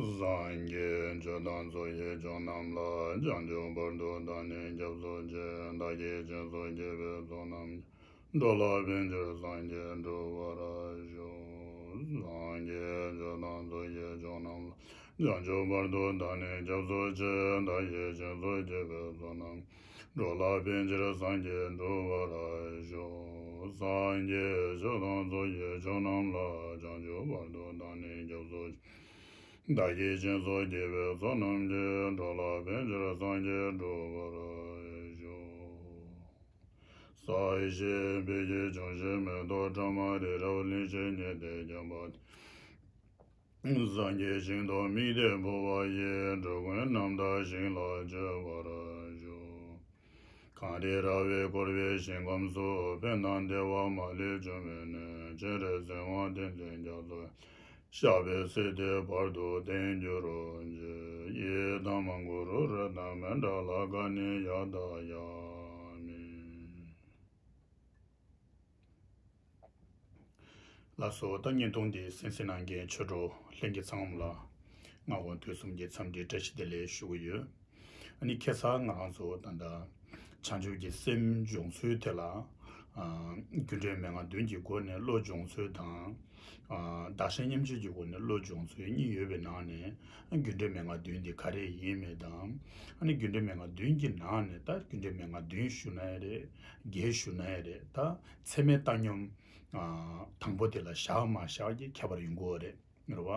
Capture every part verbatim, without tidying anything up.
སངས་རྒྱས་ཆོས་དང་མཚོ་ཡི་ཆོས་རྣམས་ལ། བྱང་ཆུབ་བར་དུ་བདག་ནི་སྐྱབས་སུ་མཆི། བདག་གིས་སྦྱིན་སོགས་བགྱིས་པའི་ཚོགས་རྣམས་ཀྱིས། འགྲོ་ལ་ཕན་ཕྱིར་སངས་རྒྱས་འགྲུབ་པར་ཤོག། སངས་རྒྱས་ཆོས་དང་མཚོ་ཡི་ཆོས་རྣམས་ལ། བྱང་ཆུབ་བར་དུ་བདག་ནི་སྐྱབས་སུ་མཆི། བདག་གིས་སྦྱིན་སོགས་བགྱིས་པའི་ཚོགས་རྣམས། འགྲོ་ལ་ཕན་ཕྱིར་སངས་རྒྱས་འགྲུབ་པར་ཤོག། སངས་རྒྱས་ཆོས་དང་མཚོ་ཡི་ཆོས་རྣམས་ལ། བྱང་ཆུབ་བར་དུ་བདག་ནི་སྐྱབས་སུ་མཆི། བདག་གིས་སྦྱིན་སོགས་བགྱིས་པའི་ཚོགས་རྣམས་ཀྱིས། འགྲོ་ལ་ཕན་ཕྱིར་སངས་རྒྱས་འགྲུབ་པར་ཤོག། ས་གཞི་བོད་ཀྱི་ལྗོངས་བཞི་མེ་ཏོག་ཕྲ་མོ་རི་རབ་གླིང་བཞི་ཉི་ཟླས་བརྒྱན་པ། སངས་རྒྱས་ཞིང་དུ་དམིགས་ཏེ་འབུལ་བ་ཡིས། འགྲོ་ཀུན་རྣམ་དག་ཞིང་ལ་སྤྱོད་པར་ཤོག། གངས་རི་ར་བས་བསྐོར་བའི་ཞིང་ཁམས་སུ། ཕན་དང་བདེ་བ་མ་ལུས་འབྱུང་བའི་གནས། སྤྱན་རས་གཟིགས་དབང་བསྟན་འཛིན་རྒྱ་མཚོ། ཞབས་པད་སྲིད་མཐའི་བར་དུ་བརྟན་གྱུར་ཅིག། ཡི་དམ་གུ་རུ་རཏྣ་མནྠ་ལ་ཀ་ནི་ཡ་ད་ཡ་མི། ལགས་སོ། ད་བརྙན་ཐུང་འདི་གསན་གཟིགས་གནང་མཁན་ཆོས་གྲོགས་ལྷན་རྒྱས་ཚང་མ་ལ་སྔ་དགོང་དུས་གསུམ་གྱི་འཚམས་འདྲི་བཀྲ་ཤིས་བདེ་ལེགས་ཞུ་གི་ཡོད། ཨ་ནི་ཁ་སང་ང་རང་ཚོ་ད་ལྟ་བྱང་ཆུབ་ཀྱི་སེམས་སྦྱོང་ཚུལ་དེ་ལ། ཨ། རྒྱུ་འབྲས་མན་ངག་བདུན་གྱི་སྒོ་ནས་བློ་སྦྱོང་ཚུལ་དང་། ཨ། བདག་གཞན་མཉམ་བརྗེ་གི་སྒོ་ནས་བློ་སྦྱོང་ཚུལ་གཉིས་ཡོད་པའི་ནང་ནས། རྒྱུ་འབྲས་མན་ངག་བདུན་འདི་ག་རེ་ཡིན་མིན་དང་། ཨ་ནི་རྒྱུ་འབྲས་མན་ངག་བདུན་གྱི་ནང་ནས། ད་རྒྱུ་འབྲས་མན་ངག་བདུན་ཞུ་ན་ཡང་རེད། བརྒྱད་ཞུ་ན་ཡང་རེད། ད་ཚད་མའི་བཏང་སྙོམས། ཨ། དང་པོ་དེ་ལ་བཞག་མ་བཞག་གི་ཁྱད་པར་ཡོང་གི་ཡོད་རེད། རེད་བ།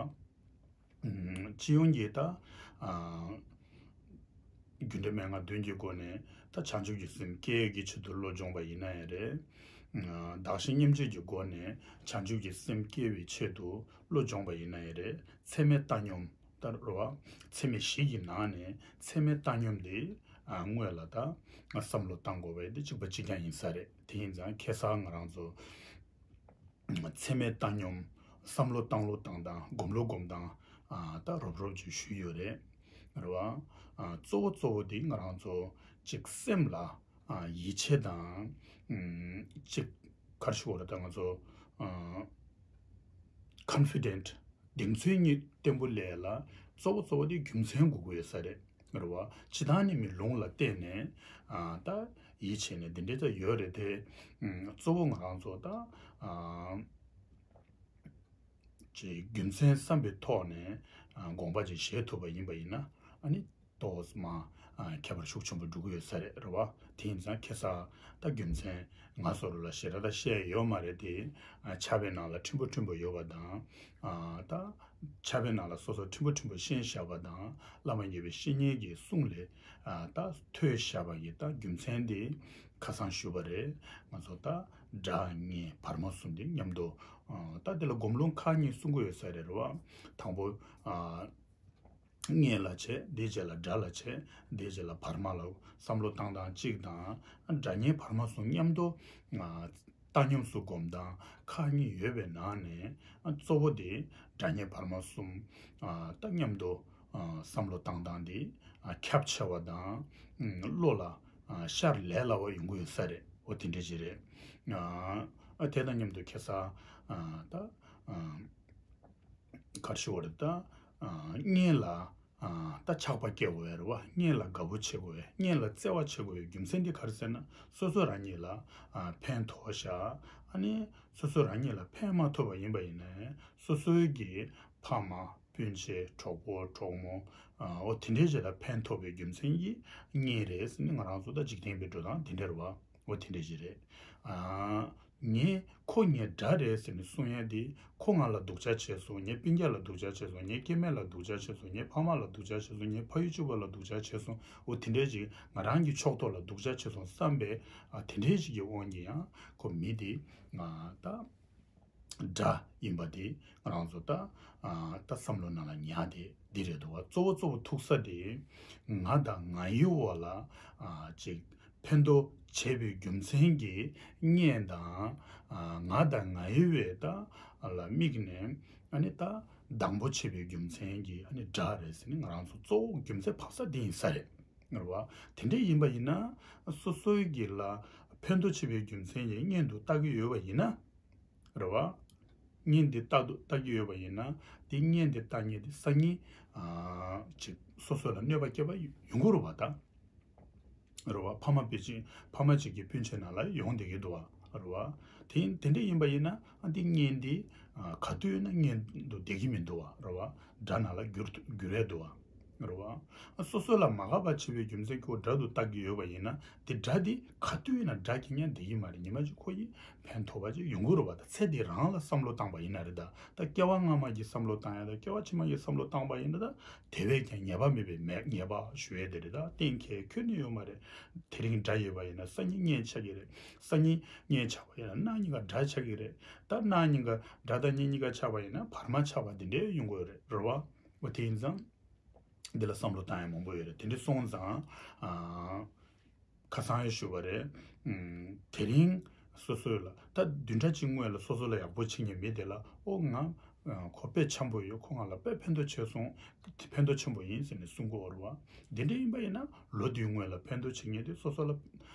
ཨ། སྤྱི་ཡོངས་ཀྱི་ད། ཨ། རྒྱུ་འབྲས་མན་ངག་བདུན་གྱི་སྒོ་ནས་ད་བྱང་ཆུབ་ཀྱི་སེམས་སྐྱེ་ཡག་གི་ཆེད་དུ་བློ་སྦྱོང་བ་ཡིན་ན་ཡང་རེད། ཨ། བདག་གཞན་མཉམ་བརྗེ་གི་སྒོ་ནས་བྱང་ཆུབ་ཀྱི་སེམས་སྐྱེ་བའི་ཆེད་དུ་བློ་སྦྱོང་བ་ཡིན་ན་ཡང་རེད། ཚད་མའི་བཏང་སྙོམས་ད་རེད་བ། ཚད་མེད་བཞི་གི་ནང་ནས་ཚད་མའི་བཏང་སྙོམས་དེ། ཨ། དངོས་ལ་ད་བསམ་བློ་བཏང་དགོས་པ་དེ་གཅིག་པ་གཅིག་རྐྱང་ཡིན་ས་རེད། དེ་ཡིན་ཙང་ཁ་སང་ང་རང་ཚོ་ཚད་མའི་བཏང་སྙོམས། བསམ་བློ་བཏང་བློ་བཏང་སྟངས། སྒོམ་བློ་སྒོམ་སྟངས། ཨ། ད་རོབ་རོབ་ཅིག་ཞུས་ཡོད་རེད། རེད་བ། ཨ། གཙོ་བོ་གཙོ་བོ་དེ་ང་རང་ཚོ་གཅིག་སེམས་ལ། ཨ། ཡིད་ཆེས་དང་། ཨམ། གཅིག་ག་རེ་ཞུ་དགོས་རེད། ད་ང་ཚོ། ཨ། ཀོན་ཕི་ཌེན་ཊི། གདེང་ཚོད་གཉིས་བརྟན་པོ་སླེབས་ལ་གཙོ་བོ་གཙོ་བོ་དེ་རྒྱུ་མཚན་དགོས་ཀྱི་ཡོད་ས་རེད། རེད་བ། སྤྱིར་བཏང་ནས་མི་ལུང་ལ་བརྟེན་ནས། ཨ། ད་ཡིད་ཆེས་ནས་འདི་འདྲ་ད་ཡོད་རེད་དེ། ཨམ། གཙོ་བོ་ང་རང་ཚོ་ད། ཨ། ཅིག་རྒྱུ་མཚན་བསམ་པའི་ཐོག་ནས། ཨ། དགོངས་པ་ཅིག་བཞེས་ཐུབ་པ་ཡིན་པ་ཡིན་ན། ཨ་ནི་ཏོག་ཙམ། ཨ། ཁྱད་པར་ཤུགས་ཆེན་པོ་འགྲོ་གི་ཡོད་ས་རེད། རེད་བ། དེ་ཡིན་ཙང་ཁ་སང་ད་རྒྱུ་མཚན་ང་སོ་སོ་ལ་ཞེ་དྲག་ད་བཤད་ཡོད་མ་རེད་དེ། ཨ། ཕྱག་དཔེ་ནང་ལ་ཕྲན་བུ་ཕྲན་བུ་ཡོད་པ་དང་། ཨ། ད་ཕྱག་དཔེ་ནང་ལ་སོ་སོ་ཕྲན་བུ་ཕྲན་བུ་ཤེས་བཞག་པ་དང་། བླ་མ་མཉམ་པའི་བཤེས་གཉེན་གྱི་གསུང་ལས། ཨ། ད་ཐོས་བཞག་པ་ཡི་ད་རྒྱུ་མཚན་དེ་ཁ་སང་ཞུས་པ་རེད། ང་ཚོ་ད་སྒྲ་བརྙན་བར་མ་གསུམ་དེ་མཉམ་དུ། ཨ། ད་དེ་ལ་སྒོམ་ལུང་ཁག་གཉིས་གསུང་གི་ཡོད་ས་རེད། རེད་བ། དང་པོ། ཨ། བརྙན་ལ་བྱས། དེའི་རྗེས་ལ་སྒྲ་ལ་བྱས། དེའི་རྗེས་ལ་བར་མ་ལ་བསམ་བློ་བཏང་སྟངས་གཅིག་དང་། སྒྲ་བརྙན་བར་མ་གསུམ་མཉམ་དུ། ཨ། བཏང་སྙོམས་སུ་སྒོམ་སྟངས་ཁག་གཉིས་ཡོད་པའི་ནང་ནས། ཨ། གཙོ་བོ་དེ་སྒྲ་བརྙན་བར་མ་གསུམ། ཨ། ད་མཉམ་དུ། ཨ། བསམ་བློ་བཏང་སྟངས་དེ། ཨ། ཁྱབ་ཆེ་བ་དང་། ཨ། བློ་ལ། ཨ། ཤར་ལས་སླ་བ་ཡོང་གི་ཡོད་ས་རེད། འོ་དེ་འདྲ་ཅིག་རེད། ཨ། ཨ། དེ་དང་མཉམ་དུ་ཁ་སང་། ཨ། ད། ཨ། ག་རེ་ཞུ་དགོས་རེད་ད། ཨ། བརྙན་ལ། ཨ། ད་ཆགས་པ་སྐྱེ་དགོས་ཡ་རེད་བ། བརྙན་ལ་དགའ་པོ་བྱེད་དགོས་ཡ། བརྙན་ལ་བརྩེ་བ་བྱེད་དགོས་ཡ་རྒྱུ་མཚན་འདི་ག་རེ་ཟེར་ན། སོ་སོ་རང་ཉིད་ལ། ཨ། ཕན་ཐོགས་ཤག་ཨ་ནི་སོ་སོ་རང་ཉིད་ལ་ཕན་མ་ཐོགས་པ་ཡིན་པ་ཡིན་ནའི། སོ་སོའི་གི་ཕ་མ་སྤུན་མཆེད་གྲོགས་པོ་གྲོགས་མོ། ཨ། འོ་དེ་འདྲའི་ཞིག་ལ་ཕན་ཐོགས་པའི་རྒྱུ་མཚན་གྱིས་བརྙན་རེད་ཟེར་ནས། ང་རང་ཚོ་ད་འཇིག་རྟེན་པའི་འགྲོ་སྟངས་དེ་འདྲ་རེད་བ། འོ་དེ་འདྲ་ཞིག་རེད། ཨ། ངས་ཁོ་ངའི་དགྲ་རེད་ཟེར་ནས་གསུང་ཡ་དེ། ཁོ་ང་ལ་སྡུག་ཅག་བྱས་སོང་། ངའི་སྤུན་ཀྱག་ལ་སྡུག་ཅག་བྱས་སོང་། ངའི་སྐྱེ་དམན་ལ་སྡུག་ཅག་བྱས་སོང་། ངའི་ཕ་མ་ལ་སྡུག་ཅག་བྱས་སོང་། ངའི་ཕ་ཡུལ་གཅིག་པ་ལ་སྡུག་ཅག་བྱས་སོང་། འོ་དེ་འདྲའི་ཅིག་ང་རང་གི་ཕྱོགས་གཏོགས་ལ་སྡུག་ཅག་བྱས་སོང་བསམ་པའི། ཨ། དེ་འདྲའི་ཅིག་གི་དབང་གིས་ཡང་ཁོ་མི་དེ། ཨ། ད་དགྲ་ཡིན་པ་དེ་ང་རང་ཚོ་ད། ཨ། ད་བསམ་བློ་ནང་ལ་ཉར་དེ་འདི་རེད་འདུག་བ། གཙོ་བོ་གཙོ་བོ་ཐུག་ས་དེ་ང་དང་ང་ཡི་འོག་ལ། ཨ། ཅིག་ཕན་ཐོགས་བྱས་པའི་རྒྱུ་མཚན་གྱིས་བརྙན་དང་། ཨ། ང་དང་ང་ཡི་བའི་ད་ལ་དམིགས་ནས། ཨ་ནི་ད་སྡང་པོ་བྱས་པའི་རྒྱུ་མཚན་གྱིས། ཨ་ནི་དགྲ་རེད་ཟེར་ནས་ང་རང་ཚོ་གཙོ་བོ་རྒྱུ་མཚན་བབས་ས་དེ་ཡིན་ས་རེད། རེད་བ། དེ་འདྲ་ཡིན་པ་ཡིན་ན། སོ་སོའི་གི་ལ་ཕན་ཐོགས་བྱས་པའི་རྒྱུ་མཚན་གྱིས་བརྙན་དུ་ལྟ་གི་ཡོད་པ་ཡིན་ན། རེད་བ། བརྙན་འདི་ལྟ་དུ་ལྟ་གི་ཡོད་པ་ཡིན་ན། དེ་བརྙན་འདི་ལྟ་མཁན་དེ་སང་ཉིན་ཨ་ཅིག་སོ་སོ་ལ་གནོད་པ་སྐྱེལ་བ་ཡོང་གི་རེད་པ་ད། རེད་པ། ཕ་མ་ཕལ་ཆེར་ཕ་མ་གཅིག་གི་སྤུན་མཆེད་ནང་ལ་ཡོང་བསྡད་ཀྱི་འདུག་པ། རེད་པ། དེ་དེ་འདྲ་ཡིན་པ་ཡིན་ན་ཨ་འདི་བརྙན་འདི་ཨ་ག་དུས་ཡིན་ན་བརྙན་དུ་བསྡད་ཀྱི་མི་འདུག་པ། རེད་པ། དགྲ་ནང་ལ་འགྱུར་འགྱུར་ཡས་འདུག་པ། རེད་པ། སོ་སོ་ལ་མ་དགའ་བ་བྱེད་པའི་རྒྱུ་མཚན་གྱིས་དགྲ་དུ་བལྟ་གི་ཡོད་པ་ཡིན་ན། དེ་དགྲ་དེ་ག་དུས་ཡིན་ན་དགྲ་རྐྱེན་ཡང་བསྡད་ཀྱི་མ་རེད། ཉི་མ་གཅིག་ཁོ་ཡིས་ཕན་ཐོགས་པ་ཅིག་ཡོང་གི་རེད་པ། ད་ཚེ་འདི་རང་ལ་བསམ་བློ་བཏང་པ་ཡིན་ན་རེད་ད། ད་སྐྱེ་བ་སྔ་མ་གི་བསམ་བློ་བཏང་ཡ་ད། སྐྱེ་བ་ཕྱི་མ་གི་བསམ་བློ་བཏང་པ་ཡིན་ན་ད། དེ་བས་ཀྱང་ཉེས་པ་མེད་པའི་མེད་ཉེས་པ་ཞུ་ཡས་དེ་རེད་ད། གཏན་འཁེལ་ཁྱོན་ནས་ཡོད་མ་རེད། དེ་རིང་དགྲ་ཡོད་པ་ཡིན་ན་སང་ཉིན་གཉེན་ཆགས་ཀྱི་རེད། སང་ཉིན་གཉེན་ཆགས་པ་ཡིན་ན་གནངས་ཉིན་ཀ་དགྲ་ཆགས་ཀྱི་རེད། ད་གནངས་ཉིན་ཀ་དགྲ་དང་གཉེན་གཉིས་ཀ་ཆགས་པ་ཡིན་ན་བར་མ་ཆགས་པ་དེ་འདྲའི་ཡོང་གི་ཡོད་རེད། རེད་པ། འོ་དེ་ཡིན་ཙང་། འདི་ལ་བསམ་བློ་བཏང་ཡ་མང་པོ་ཡོད་རེད། དེ་འདྲ་སོང་ཙང་ཨ་ཁ་སང་ཡང་ཞུས་པ་རེད། ཨམ། དེ་རིང་སོ་སོ་ལ་ད་བདུན་ཕྲག་གཅིག་སྔོན་ལ་སོ་སོ་ལ་ཡག་པོ་བྱེད་མཁན་མི་དེ་ལ། ཨོ་ང་ཨ་ཁོ་དཔེ་འཆམ་པོ་ཡོད། ཁོ་ང་ལ་དཔེ་ཕན་ཐོགས་ཆེ་སོང་། དེ་ཕན་ཐོགས་ཆེན་པོ་ཡིན་ཟེར་ནས་གསུང་གི་ཡོད་རེད་པ། དེ་འདྲ་ཡིན་པ་ཡིན་ན་ལོ་དེའི་སྔོན་ལ་ཕན་ཐོགས་བྱེད་མཁན་དེ་སོ་སོ་ལ་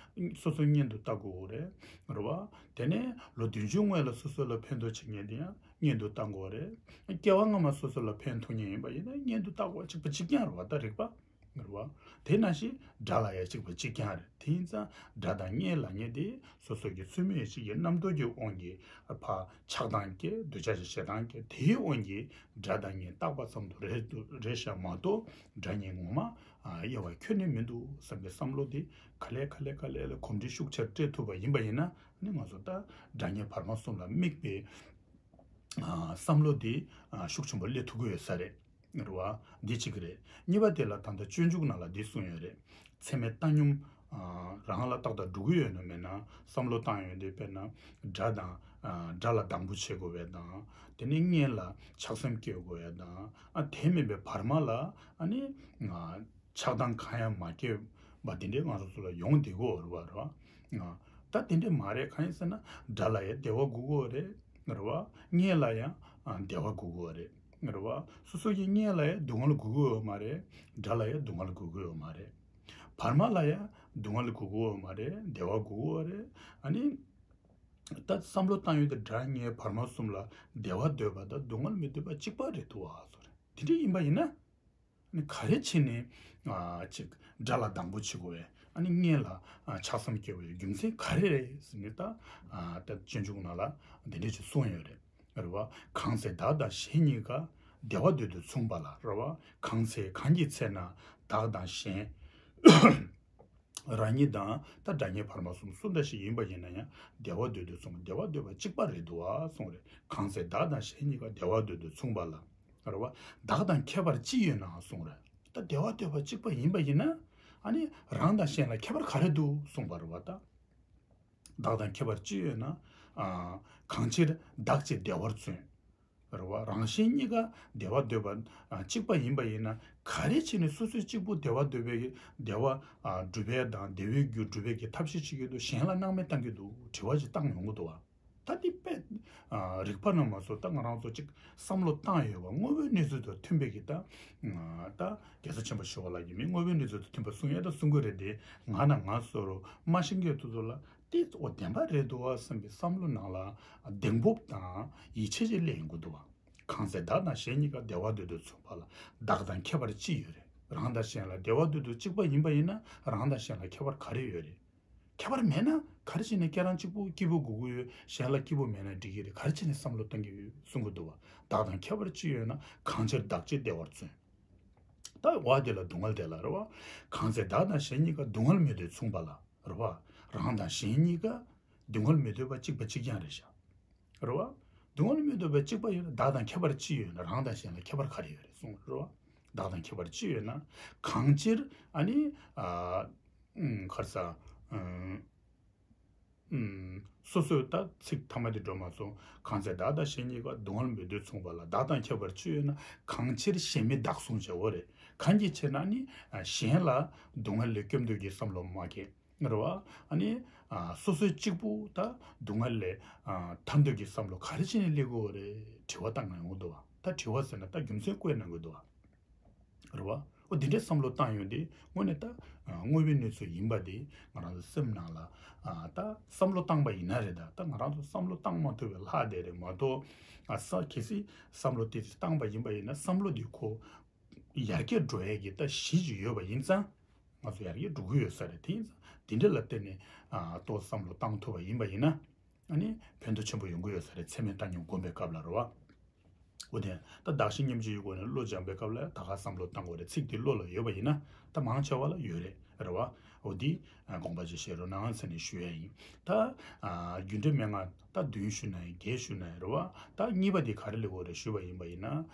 སོ་སོ་གཉེན་དུ་བལྟ་དགོས་རེད། རེད་པ། དེ་ནས་ལོ་བདུན་ཅུ་སྔོན་ལ་སོ་སོ་ལ་ཕན་ཐོགས་བྱེད་མཁན་དེ་ཡང་གཉེན་དུ་བལྟ་དགོས་རེད། སྐྱེ་བ་སྔ་མ་སོ་སོ་ལ་ཕན་ཐོགས་མཁན་ཡིན་པ་ཡིན་ན་གཉེན་དུ་བལྟ་དགོས་པ་གཅིག་པ་གཅིག་རྐྱང་རེད་པ། ད་རིགས་པ། རེད་པ། དེ་ནང་བཞིན་དགྲ་ལ་ཡང་གཅིག་པ་གཅིག་རྐྱང་རེད། དེ་ཡིན་ཙང་དགྲ་དང་གཉེན་ལབ་མཁན་དེ་སོ་སོ་གི་ཚུལ་མིན་ཞིག་གི་རྣམ་རྟོག་གི་དབང་གིས་ཕར་ཆགས་སྡང་སྐྱེ། འདོད་ཆགས་ཞེ་སྡང་སྐྱེ། དེའི་དབང་གིས་དགྲ་དང་གཉེན་བཏགས་པ་ཙམ་དུ་རེད་འདུག་རེད་ཤག་མ་གཏོགས་དགྲ་གཉེན་ངོ་མ་ཨ་དབྱེ་བ་ཁྱོན་ནས་མི་འདུག་བསམ་པའི་བསམ་བློ་དེ་ག་ལེ་ག་ལེ་ག་ལེ་ལ་གོམས་འདྲིས་ཤུགས་ཆེར་སྤྲད་ཐུབ་པ་ཡིན་པ་ཡིན་ན། ནི་ང་ཚོ་ད་དགྲ་གཉེན་བར་མ་གསུམ་ལ་དམིགས་པའི་ཨ་བསམ་བློ་དེ་ཨ་ཤུགས་ཆེན་པོ་སླེབས་ཐུབ་ཀྱི་ཡོད་ས་རེད། རེད་པ། འདི་གཅིག་རེད། གཉིས་པ་དེ་ལ་ད་ལྟ་སྤྱོད་འཇུག་ནང་ལ་འདི་གསུངས་ཡོད་རེད། ཚད་མེད་བཏང་སྙོམས། ཨ་རང་ལ་ཏག་ཏག་འགྲོ་གི་ཡོད་ན་མེད་ན་བསམ་བློ་བཏང་ཡོང་དུས། དཔེར་ན་དགྲ་དང་ཨ་དགྲ་ལ་སྡང་པོ་བྱེད་དགོས་པའི་དང་། དེ་ནས་གཉེན་ལ་ཆགས་སེམས་སྐྱེ་དགོས་པའི་དང་། ཨ་དེ་མིན་པའི་བར་མ་ལ་ཨ་ནི་ཨ་ཆགས་སྡང་གང་ཡང་མ་སྐྱེས་པ་དེ་འདྲའི་ང་ཚོ་ཚོ་ལ་ཡོང་བསྡད་ཀྱི་ཡོད་རེད་པ། རེད་པ། ཨ་ད་དེ་འདྲ་མ་རེད། གང་ཡིན་ཟེར་ན་དགྲ་ལ་ཡང་བདེ་བ་དགོས་ཀྱི་ཡོད་རེད། རེད་པ། གཉེན་ལ་ཡང་ཨ་བདེ་བ་དགོས་ཀྱི་ཡོད་རེད། རེད་པ། སོ་སོ་གི་གཉེན་ལ་ཡང་སྡུག་བསྔལ་དགོས་ཀྱི་ཡོད་མ་རེད། དགྲ་ལ་ཡང་སྡུག་བསྔལ་དགོས་ཀྱི་ཡོད་མ་རེད། བར་མ་ལ་ཡང་སྡུག་བསྔལ་དགོས་ཀྱི་ཡོད་མ་རེད། བདེ་བ་དགོས་ཀྱི་ཡོད་རེད། ཨ་ནི་ད་བསམ་བློ་བཏང་ཡོང་དུས་དགྲ་གཉེན་བར་མ་གསུམ་ལ་བདེ་བ་འདོད་པ་དང་སྡུག་བསྔལ་མི་འདོད་པ་གཅིག་པ་རེད་འདུག་པ་ཟེར། དེ་འདྲ་ཡིན་པ་ཡིན་ན། ཨ་ནི་ག་རེ་བྱས་ནས་ཨ་ཅིག་དགྲ་ལ་སྡང་པོ་བྱེད་དགོས་པས། ཨ་ནི་གཉེན་ལ་ཨ་ཆགས་སེམས་སྐྱེ་བའི་རྒྱུ་མཚན་ག་རེ་རེད་ཟེར་ནས། ད་ཨ་ད་སྤྱོད་འཇུག་ནང་ལ་འདི་འདྲ་ཅིག་གསུངས་ཡོད་རེད། རེད་པ། གང་ཚེ་བདག་དང་གཞན་གཉིས་ཀ། བདེ་བ་འདོད་དུ་མཚུངས་པ་ལ། རེད་པ། གང་ཚེ་གང་གི་ཚེ་ན་བདག་དང་གཞན། རང་ཉིད་དང་ད་དགྲ་གཉེན་བར་མ་གསུམ་སུ་འདྲ་ཞིག་ཡིན་པ་ཡིན་ན་ཡང་བདེ་བ་འདོད་དུ་མཚུངས་པ། བདེ་བ་འདོད་པ་གཅིག་པ་རེད་འདུག་པ་གསུངས་རེད། གང་ཚེ་བདག་དང་གཞན་གཉིས་ཀ། བདེ་བ་འདོད་དུ་མཚུངས་པ་ལ། རེད་པ། བདག་དང་ཁྱད་པར་ཅི་ཡོད་ན་གསུངས་རེད། ད་བདེ་བ་འདོད་པ་གཅིག་པ་ཡིན་པ་ཡིན་ན། ཨ་ནི་རང་དང་གཞན་ལ་ཁྱད་པར་ག་རེ་འདུག་གསུངས་པ་རེད་པ། ད་བདག་དང་ཁྱད་པར་ཅི་ཡོད་ན། ཨ་གང་ཕྱིར་བདག་གཅིག་བདེ་བར་བརྩོན། རེད་པ། རང་གཞན་གཉིས་ཀ་བདེ་བ་འདོད་པ་ཨ་གཅིག་པ་ཡིན་པ་ཡིན་ན། ག་རེ་བྱས་ནས་སོ་སོས་གཅིག་པུ་བདེ་བ་འདོད་པའི་བདེ་བ་ཨ་སྒྲུབ་པའི་དང་བདེ་བའི་རྒྱུ་སྒྲུབ་པའི་གི་ཐབས་ཤེས་བྱེད་ཀྱི་འདུག་གཞན་ལ་སྣང་མེད་བཏང་གི་འདུག་དྲི་བ་ཅིག་བཏང་ཡོང་གི་འདུག་པ། ད་འདི་དཔེ་ཨ་རིག་པ་ནང་མ་སོང་། ད་ང་རང་ཚོ་ཅིག་བསམ་བློ་བཏང་ཡོད་པ། དངོས་པོའི་གནས་ཚུལ་དང་མཐུན་པའི་གི། ད་ཨ་ད་རྒྱལ་སྲས་ཆེན་པོ་ཞི་བ་ལྷ་གིས་མི་དངོས་པོའི་གནས་ཚུལ་དང་མཐུན་པ་གསུང་ཡ་ད་གསུང་གི་རེད་དེ། ང་ན་ང་བཟོ་རུ་མ་ཤེས་མཁན་དེ་ཚོ་ལ་དེ་འོ་བདེན་པ་རེད་འདུག་པ་བསམ་པའི་བསམ་བློ་ནང་ལ་གདེང་སྤོབས་དང་ཡིད་ཆེས་ཅིག་སླེབས་ཡོང་གི་འདུག་པ། གང་ཚེ་བདག་དང་གཞན་གཉིས་ཀ། བདེ་བ་འདོད་དུ་མཚུངས་པ་ལ། བདག་དང་ཁྱད་པར་ཅི་ཡོད་རེད། རང་དང་གཞན་ལ་བདེ་བ་འདོད་དུ་གཅིག་པ་ཡིན་པ་ཡིན་ན། རང་དང་གཞན་ལ་ཁྱད་པར་ག་རེ་ཡོད་རེད། ཁྱད་པར་མེད་ན་ག་རེ་བྱས་ནས་ཁྱེད་རང་གཅིག་པུ་སྐྱིད་པོ་དགོས་ཀྱི་ཡོད། གཞན་ལ་སྐྱིད་པོ་མེད་ན་འགྲིག་གི་རེད། ག་རེ་བྱས་ནས་བསམ་བློ་གཏོང་གི་ཡོད་གསུང་གི་འདུག་པ། བདག་དང་ཁྱད་པར་ཅི་ཡོད་ན། གང་ཕྱིར་བདག་གཅིག་བདེ་བར་བརྩོན། ད་བ་དེ་ལ་སྡུག་བསྔལ་དེ་ལ། རེད་པ། གང་ཚེ་བདག་དང་གཞན་གཉིས་ཀ། སྡུག་བསྔལ་མི་འདོད་མཚུངས་པ་ལ། རེད་པ། རང་དང་གཞན་གཉིས་ཀ་སྡུག་བསྔལ་མི་འདོད་པ་གཅིག་པ་གཅིག་རྐྱང་རེད་ཤག་རེད་པ། སྡུག་བསྔལ་མི་འདོད་པ་གཅིག་པ་ཡོད་ན། བདག་དང་ཁྱད་པར་ཅི་ཡོད་ན། རང་དང་གཞན་ལ་ཁྱད་པར་ག་རེ་ཡོད་རེད་གསུངས། རེད་པ། བདག་དང་ཁྱད་པར་ཅི་ཡོད་ན། གང་ཕྱིར་ཨ་ནི་ཨ་ཨུམ་ག་རེ་ཟ་ཨུམ་ཨུམ་སོ་སོའི། ད་ཚིག་ཐ་མ་དེ་འགྲོ་མ་སོང་། གང་ཚེ་བདག་དང་གཞན་གཉིས་ཀ། སྡུག་བསྔལ་མི་འདོད་མཚུངས་པ་ལ། བདག་དང་ཁྱད་པར་ཅི་ཡོད་ན། གང་ཕྱིར་གཞན་མི་བདག་གསུངས་བྱའོ་རེད། གང་གི་ཕྱིར་ན་ནི་ཨ་གཞན་ལ་སྡུག་བསྔལ་ལས་སྐྱོབ་འདོད་ཀྱི་བསམ་བློ་མ་སྐྱེ། རེད་པ། ཨ་ནི་ཨ་སོ་སོའི་གཅིག་པུ་ད་སྡུག་བསྔལ་ལས་ཨ་ཐར་འདོད་ཀྱི་བསམ་བློ་ག་རེ་བྱས་ནས་སླེབས་ཀྱི་ཡོད་རེད། དྲི་བ་བཏང་ཡོང་གི་འདུག་པ། ད་དྲི་བ་ཟེར་ན་ད་རྒྱུ་མཚན་བཀོད་གནང་གི་འདུག་པ། རེད་པ། འོ་དེ་འདྲའི་བསམ་བློ་བཏང་ཡོང་དུས་དངོས་གནས་ད་དངོས་པོའི་གནས་ཚུལ་ཡིན་པ་དེ་ང་རང་ཚོ་སེམས་ནང་ལ་ད་བསམ་བློ་བཏང་པ་ཡིན་ན་རེད། ད་ད་ང་རང་ཚོ་བསམ་བློ་བཏང་མ་ཐུབ་པའི་ལྷག་བསྡད་རེད་མ་གཏོགས། ཨ་ས་གལ་སྲིད་བསམ་བློ་དེ་བཏང་པ་ཡིན་པ་ཡིན་ན་བསམ་བློ་དེ་ཁོ་ཡར་རྒྱས་འགྲོ་ཡས་ཀྱི་ད་གཞི་ཅིག་ཡོད་པ་ཡིན་ཙང་། ང་ཚོ་ཡར་རྒྱས་འགྲོ་གི་ཡོད་ས་རེད། དེ་ཡིན་ཙང་དེ་འདྲ་ལ་བརྟེན་ནས་ཨ་ཏོག་བསམ་བློ་བཏང་ཐུབ་པ་ཡིན་པ་ཡིན་ན། ཨ་ནི་ཕན་ཐོགས་ཆེན་པོ་ཡོང་གི་ཡོད་ས་རེད། ཚད་མའི་བཏང་སྙོམས་སྒོམ་པའི་སྐབས་ལ་རེད་བ། འོ་དེ་ད་གདགས་གཞི་མཉམ་བརྗེའི་སྒོ་ནས་བློ་སྦྱང་པའི་སྐབས་ལ་ད་ག་བསམ་བློ་བཏང་དགོས་རེད། ཚིག་དེ་བློ་ལ་ཡོད་པ་ཡིན་ན་ད་མང་ཆེ་བ་ལ་ཡོད་རེད་རེད་བ། འོ་དེ་དགོངས་པ་ཅིག་བཞེས་རོགས་གནང་ཟེར་ནས་ཞུ་ཡ་ཡིན། ད་རྒྱུ་འབྲས་མན་ངག་ད་བདུན་ཞུ་ན་ཡིན་བརྒྱད་ཞུ་ན་ཡིན་རེད་བ། ད་གཉིས་པ་དེ་ག་རེ་ལབ་དགོས་རེད་ཞུས་པ་ཡིན་པ་ཡིན་ན།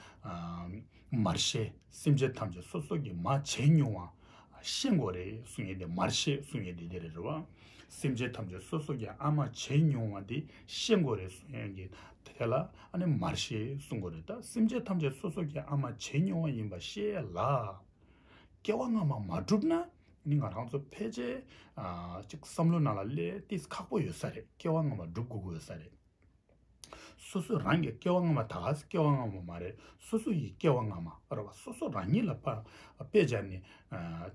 མར་ཤེས་སེམས་ཅན་ཐམས་ཅད་སོ་སོ་གིས་མ་བྱས་མྱོང་བ་ཤེས་དགོས་རེད་གསུང་ཡས་དེ། མར་ཤེས་གསུང་ཡས་དེ་དེ་རེད་རེད་བ། སེམས་ཅན་ཐམས་ཅད་སོ་སོ་གིས་ཨ་མ་བྱས་མྱོང་བ་དེ་ཤེས་དགོས་རེད་གསུང་ཡས་ཀྱི་དེ་ལ་ཨ་ནི་མར་ཤེས་གསུང་དགོས་རེད། ད་སེམས་ཅན་ཐམས་ཅད་སོ་སོ་གིས་ཨ་མ་བྱས་མྱོང་བ་ཡིན་པ་ཤེས་ཡས་ལ། སྐྱེ་བ་སྔ་མ་མ་བསྒྲུབས་ན་ནི་ང་རང་ཚོ་ཕལ་ཆེར་ཨ་ཅིག་བསམ་བློ་ནང་ལ་སླེབས་ཏེ་ཁག་པོ་ཡོད་ས་རེད། སྐྱེ་བ་སྔ་མ་བསྒྲུབ་དགོས་ཀྱི་ཡོད་ས་རེད། སོ་སོ་རང་གི་སྐྱེ་བ་སྔ་མ་ད་ག་སེ་སྐྱེ་བ་སྔ་མ་མ་རེད། སོ་སོ་ཡི་སྐྱེ་བ་སྔ་མ་རེད་བ། སོ་སོ་རང་ཉིད་ལ་ཕ་དཔེ་སྦྱར་ནས་ཨ་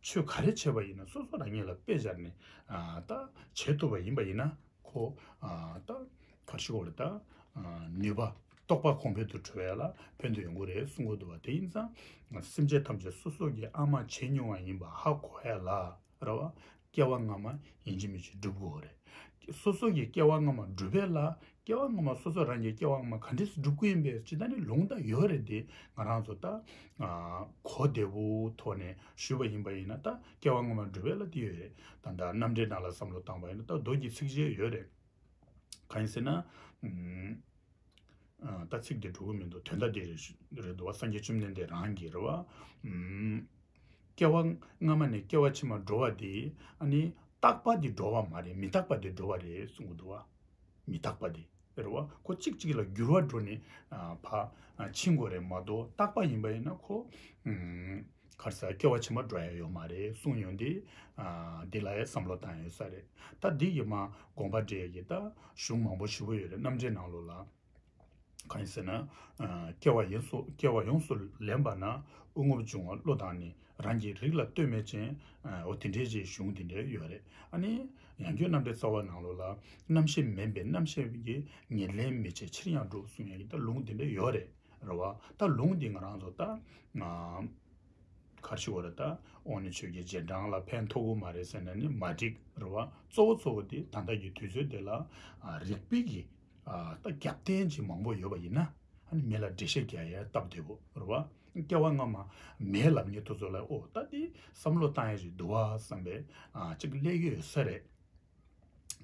ཆོས་ག་རེ་བྱས་པ་ཡིན་ན་སོ་སོ་རང་ཉིད་ལ་དཔེ་སྦྱར་ནས་ཨ་ད་བྱེད་ཐུབ་པ་ཡིན་པ་ཡིན་ན་ཁོ་ཨ་ད་ག་རེ་ཞུ་དགོས་རེད། ད་ཨ་ནུས་པ་རྟོགས་པ་གོང་འཕེལ་དུ་འགྲོ་ཡ་ལ་ཕན་ཐོགས་ཡོང་གི་རེད་གསུང་གི་འདུག་བ། དེ་ཡིན་ཙང་སེམས་ཅན་ཐམས་ཅད་སོ་སོ་གི་ཨ་མ་བྱས་མྱོང་བ་ཡིན་པ་ཧ་གོ་ཡ་ལ། རེད་བ། སྐྱེ་བ་སྔ་མ་ཡིན་གཅིག་མིན་གཅིག་སྒྲུབ་དགོས་རེད། སོ་སོ་གི་སྐྱེ་བ་སྔ་མ་སྒྲུབ་པའི་ལ་སྐྱེ་བ་སྔ་མ་སོ་སོ་རང་གི་སྐྱེ་བ་སྔ་མ་ག་འདྲས་སྒྲུབ་ཀྱི་ཡིན་པའི་ཅི་ད་ནི་ལུང་ད་ཡོད་རེད་དེ། ང་རང་ཚོ་ད་ཨ་གོ་བདེ་པོ་ཐོག་ནས་ཞུས་པ་ཡིན་པ་ཡིན་ན་ད་སྐྱེ་བ་སྔ་མ་སྒྲུབ་པའི་ལ་དེ་ཡོད་རེད། ད་ད་རྣམ་འགྲེལ་ནང་ལ་བསམ་བློ་བཏང་པ་ཡིན་ན་ད་མདོ་གི་ཚིགས་བཅད་ཡོད་རེད། གང་ཡིན་ཟེར་ན། ཨ་ད་ཚིག་དེ་འགྲོ་གི་མི་འདུག་དོན་དག་དེ་རེད་རེད་འདུག་བ། སངས་རྒྱས་བཅོམ་ལྡན་འདས་རང་གིས་རེད་བ། ཨུམ། སྐྱེ་བ་སྔ་མ་ནས་སྐྱེ་བ་ཕྱི་མ་འགྲོ་བ་དེ་ཨ་ནི་རྟག་པ་དེ་འགྲོ་བ་མ་རེད། མི་རྟག་པ་དེ་འགྲོ་བ་རེད་གསུང་གི་འདུག་བ། མི་རྟག་པ་དེ་རེད་བ། ཁོ་གཅིག་གཅིག་ལ་འགྱུར་བ་འགྲོ་ནས་ཨ་ཕ་ཨ་ཕྱིན་དགོས་རེད་མ་གཏོགས་རྟག་པ་ཡིན་པ་ཡིན་ན་ཁོ་ཨུམ། ག་རེ་ཟེར་སྐྱེ་བ་ཕྱི་མ་འགྲོ་ཡ་ཡོད་མ་རེད་གསུང་ཡོང་དུས། ཨ་འདི་ལ་ཡ་བསམ་བློ་བཏང་ཡོད་ས་རེད། ད་འདི་ཡི་མ་དགོངས་པ་འགྲེལ་གྱི་ད་གཞུང་མང་པོ་ཞེ་པོ་ཡོད་རེད། རྣམ་འགྲེལ་ནང་ལོགས་ལ། གང་ཡིན་ཟེར་ན། ཨ་སྐྱེ་བ་ཡོངས་སུ་སྐྱེ་བ་ཡོངས་སུ་ལེན་པ་ན་དབུགས་རྔུབ་འབྱུང་བ་བློ་དང་ནི། རང་གི་རིགས་ལ་ལྟོས་མེད་ཅིང་། ཨ་འོ་དེ་འདྲའི་ཅིག་གཞུང་དེ་འདྲ་ཡོད་རེད། ཨ་ནི་ཡང་སྒོས་རྣམ་འགྲེལ་རྩ་བ་ནང་ལོགས་ལ། རྣམ་ཤེས་མིན་པའི་རྣམ་ཤེས་ཀྱི། ཉེར་ལེན་མི་བྱེད་ཕྱིར་ཡང་འགྲོ་གསུང་ཡ་གི་ད་ལུང་དེ་འདྲ་ཡོད་རེད། རེད་བ། ད་ལུང་འདི་ང་རང་ཚོ་ད་ཨ་ག་རེ་ཞུ་དགོས་རེད། ད་དབང་ནི་ཆོས་ཀྱི་རྗེས་འབྲང་ལ་ཕན་ཐོགས་ཀྱི་མ་རེད་ཟེར་ན་ནི་མ་འགྲིག་རེད་བ། གཙོ་བོ་གཙོ་བོ་དེ་ད་ལྟ་གི་དུས་ཚོད་དེ་ལ་ཨ་རིགས་པའི་གི་ཨ་ད་རྒྱབ་རྟེན་ཅིག་མང་པོ་ཡོད་པ་ཡིན་ན་ཨ་ནི་མི་ལ་འགྲེལ་བཤད་རྒྱག་ཡ་སྟབས་བདེ་པོ་རེད་བ། སྐྱེ་བ་སྔ་མ་མེད་ལབ་མཁན་དེ་ཚོ་ལ་ཨོ་ད་དེ་བསམ་བློ་བཏང་ཡ་ཞིག་འདུག་བ་བསམ་པའི་ཨ་ཅིག་སླེབས་ཀྱི་ཡོད་ས་རེད།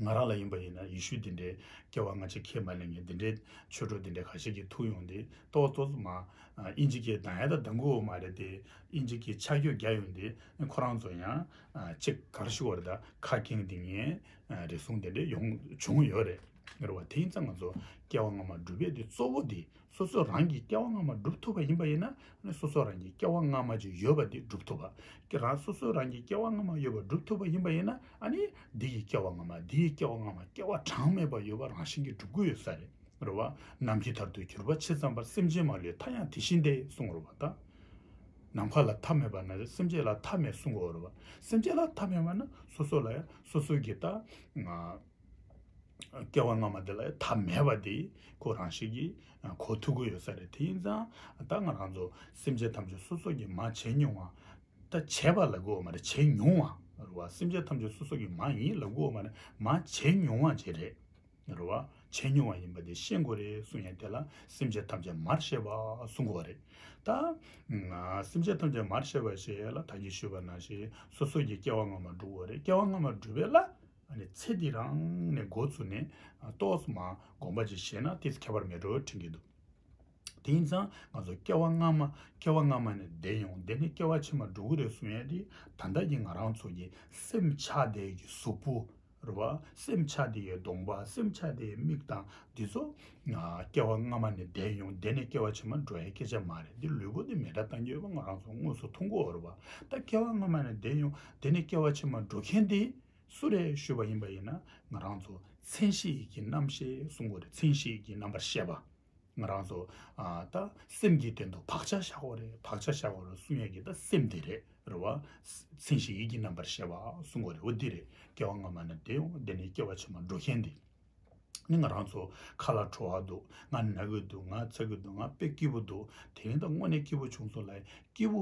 ང་རང་ལ་ཡིན་པ་ཡིན་ན་ཡེ་ཤུ་འདི་འདྲའི་སྐྱེ་བ་སྔ་ཕྱི་ཁས་མ་ལེན་མཁན་འདི་འདྲའི་ཆོས་གྲོགས་འདི་འདྲའི་ཁ་ཤས་ཀྱིས་ཐུག་ཡོང་དུས་ཏོག་ཏོག་ཙམ་མ་ཨིན་ཇི་སྐད་གདངས་ཡ་ད་གདངས་གི་ཡོད་མ་རེད་དེ། ཨིན་ཇི་སྐད་ཆ་འཇོག་རྒྱག་ཡོང་དུས་ཁོ་རང་ཚོ་ཡང་ཨ་ཅིག་ག་རེ་ཞུ་དགོས་རེད། ད་ཁ་སྐྱེངས་འདི་ངའི་ཨ་རེ་ཟུང་འདི་འདྲའི་ཡོང་བྱུང་ཡོད་རེད། རེད་བ། དེ་ཡིན་ཙང་ང་ཚོ་སྐྱེ་བ་སྔ་མ་སྒྲུབ་ཡས་དེ་གཙོ་བོ་དེ་སོ་སོ་རང་གིས་སྐྱེ་བ་སྔ་མ་སྒྲུབ་ཐུབ་པ་ཡིན་པ་ཡིན་ན་ཨ་ནི་སོ་སོ་རང་གིས་སྐྱེ་བ་སྔ་མ་ཅིག་ཡོད་པ་དེ་སྒྲུབ་ཐུབ་པ། སྐྱེ་རང་སོ་སོ་རང་གིས་སྐྱེ་བ་སྔ་མ་ཡོད་པ་སྒྲུབ་ཐུབ་པ་ཡིན་པ་ཡིན་ན་ཨ་ནི་འདི་ཡི་སྐྱེ་བ་སྔ་མ་འདི་ཡི་སྐྱེ་བ་སྔ་མ་སྐྱེ་བ་གྲངས་མེད་པ་ཡོད་པ་རང་བཞིན་གྱིས་སྒྲུབ་ཀྱི་ཡོད་ས་རེད། རེད་བ། ནམ་མཁའི་མཐར་ཐུག་གྱུར་པ་ཇི་ཙམ་པར། སེམས་ཅན་མ་ལུས་མཐའ་ཡང་དེ་བཞིན་ཏེ་གསུངས་རེད་བ། ད་ནམ་མཁའ་ལ་མཐའ་མེད་པ་ན་སེམས་ཅན་ལ་མཐའ་མེད་གསུང་གི་ཡོད་རེད་བ། སེམས་ཅན་ལ་མཐའ་མེད་པ་ན་སོ་སོ་ལ་ཡང་སོ་སོ་གི་ད་ང་སྐྱེ་བ་སྔ་མ་དེ་ལ་མཐའ་མེད་པ་དེ་ཁོ་རང་བཞིན་གྱིས་གོ་ཐུབ་ཀྱི་ཡོད་ས་རེད། དེ་ཡིན་ཙང་ད་ང་རང་ཚོ་སེམས་ཅན་ཐམས་ཅད་སོ་སོ་གིས་མ་བྱས་མྱོང་བ། ད་བྱས་པ་ལབ་དགོས་མ་རེད། བྱས་མྱོང་བ་རེད་བ། སེམས་ཅན་ཐམས་ཅད་སོ་སོ་གིས་མ་ཡིན་ལབ་དགོས་མ་རེད། མ་བྱས་མྱོང་བ་ཅིག་རེད། རེད་བ། བྱས་མྱོང་བ་ཡིན་པ་དེ་ཤེས་དགོས་རེད་གསུང་ཡ་དེ་ལ་སེམས་ཅན་ཐམས་ཅད་མར་ཤེས་པ་གསུང་དགོས་རེད། ད་སེམས་ཅན་ཐམས་ཅད་མར་ཤེས་པ་ཞེས་ལ་ད་གིན་ཞུས་པ་ནང་བཞིན་སོ་སོ་གིས་སྐྱེ་བ་སྔ་མ་སྒྲུབ་དགོས་རེད། སྐྱེ་བ་སྔ་མ་སྒྲུབ་པའི་ལ་ཨ་ནི་ཚེ་འདི་རང་ནས་འགོ་བཙུགས་ནས་ཏོག་ཙམ་མ་དགོངས་པ་ཅིག་བཞེས་ན་དེ་ཁྱད་པར་མེད་འགྲོ་དྲན་གྱི་འདུག་དེ་ཡིན་ཙང་ང་ཚོ་སྐྱེ་བ་སྔ་མ་སྐྱེ་བ་སྔ་མ་ནས་འདས་ཡོང་དེ་ནས་སྐྱེ་བ་ཕྱི་མ་འགྲོ་གི་རེད་གསུང་ཡ་དེ་ད་ལྟ་གི་ང་རང་ཚོ་གི་སེམས་ཆགས་བསྡད་ཀྱི་གཟུགས་པོ་རེད་བ། སེམས་ཆགས་བསྡད་ཀྱི་གདོང་པ། སེམས་ཆགས་བསྡད་ཀྱི་མིག་དང་འདི་ཚོ་ཨ་སྐྱེ་བ་སྔ་མ་ནས་འདས་ཡོང་དེ་ནས་སྐྱེ་བ་ཕྱི་མ་འགྲོ་ཡ་སྐད་ཆ་མ་རེད། འདི་ལུས་པོ་འདི་མེ་དགྲ་བཏང་གི་ཡོད་པ་ང་རང་ཚོ་དངོས་སུ་མཐོང་གི་ཡོད་རེད་བ། ད་སྐྱེ་བ་སྔ་མ་ནས་འདས་ཡོང་དེ་ནས་སྐྱེ་བ་ཕྱི་མ་འགྲོ་མཁན་དེ་སུ་རེད་ཞུས་པ་ཡིན་པ་ཡིན་ན་ང་རང་ཚོ་མཚན་གཞི་ཡི་གི་རྣམ་ཤེས་གསུང་གི་ཡོད་རེད། མཚན་གཞི་ཡི་གི་རྣམ་པར་ཤེས་པ། ང་རང་ཚོ་ཨ་ད་སེམས་ཀྱི་སྟེང་དུ་བག་ཆགས་བཞག་དགོས་རེད། བག་ཆགས་བཞག་དགོས་རེད་གསུང་ཡས་ཀྱི་ད་སེམས་དེ་རེད། རེད་བ། མཚན་གཞི་ཡིད་ཀྱི་རྣམ་པར་ཤེས་པ་གསུང་དགོས་རེད། འོ་འདི་རེད། སྐྱེ་བ་སྔ་མ་ནས་འདས་ཡོང་། འདི་ནས་སྐྱེ་བ་ཕྱི་མ་འགྲོ་མཁན་འདི། ནི་ང་རང་ཚོ་ཁ་ལ་བྲོ་བ་འདུག་ང་ན་གི་འདུག་ང་ཚ་གི་འདུག་ང་དཔེ་སྐྱིད་པོ་འདུག་དེ་རིང་ད་དངོས་གནས་སྐྱིད་པོ་བྱུང་སོང་ལབ། སྐྱིད་པོ་